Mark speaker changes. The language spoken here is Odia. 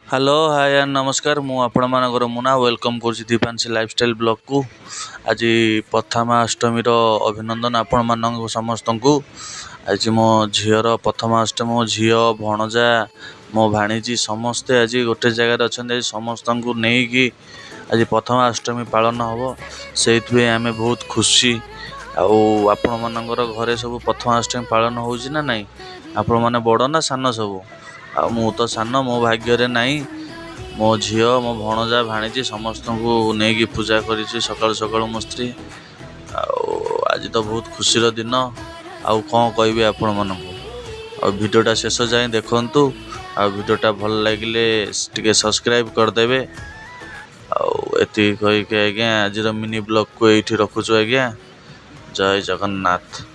Speaker 1: ହ୍ୟାଲୋ, ହାଏ ଆଣ୍ଡ ନମସ୍କାର। ମୁଁ ଆପଣମାନଙ୍କର ମୁନା, welcome କରୁଛି ଦୀପାଂଶୀ ଲାଇଫଷ୍ଟାଇଲ୍ ବ୍ଲଗ୍କୁ। ଆଜି ପ୍ରଥମାଷ୍ଟମୀର ଅଭିନନ୍ଦନ ଆପଣମାନଙ୍କୁ ସମସ୍ତଙ୍କୁ। ଆଜି ମୋ ଝିଅର ପ୍ରଥମାଷ୍ଟମୀ। ମୋ ଝିଅ, ଭଣଜା, ମୋ ଭାଣିଜୀ ସମସ୍ତେ ଆଜି ଗୋଟେ ଜାଗାରେ ଅଛନ୍ତି। ଆଜି ସମସ୍ତଙ୍କୁ ନେଇକି ଆଜି ପ୍ରଥମାଷ୍ଟମୀ ପାଳନ ହେବ, ସେଇଥିପାଇଁ ଆମେ ବହୁତ ଖୁସି। ଆଉ ଆପଣମାନଙ୍କର ଘରେ ସବୁ ପ୍ରଥମାଷ୍ଟମୀ ପାଳନ ହେଉଛି ନା ନାହିଁ? ଆପଣମାନେ ବଡ଼ ନା ସାନ ସବୁ? ଆଉ ମୁଁ ତ ସାନ, ମୋ ଭାଗ୍ୟରେ ନାହିଁ। ମୋ ଝିଅ, ମୋ ଭଣଜା, ଭାଣିଜୀ ସମସ୍ତଙ୍କୁ ନେଇକି ପୂଜା କରିଛି ସକାଳୁ ସକାଳୁ ମୋ ସ୍ତ୍ରୀ। ଆଉ ଆଜି ତ ବହୁତ ଖୁସିର ଦିନ, ଆଉ କ'ଣ କହିବି ଆପଣମାନଙ୍କୁ। ଆଉ ଭିଡ଼ିଓଟା ଶେଷ ଯାଏଁ ଦେଖନ୍ତୁ, ଆଉ ଭିଡ଼ିଓଟା ଭଲ ଲାଗିଲେ ଟିକେ ସବସ୍କ୍ରାଇବ୍ କରିଦେବେ। ଆଉ ଏତିକି କହିକି ଆଜ୍ଞା, ଆଜିର ମିନି ବ୍ଲଗ୍କୁ ଏଇଠି ରଖୁଛୁ ଆଜ୍ଞା। ଜୟ ଜଗନ୍ନାଥ।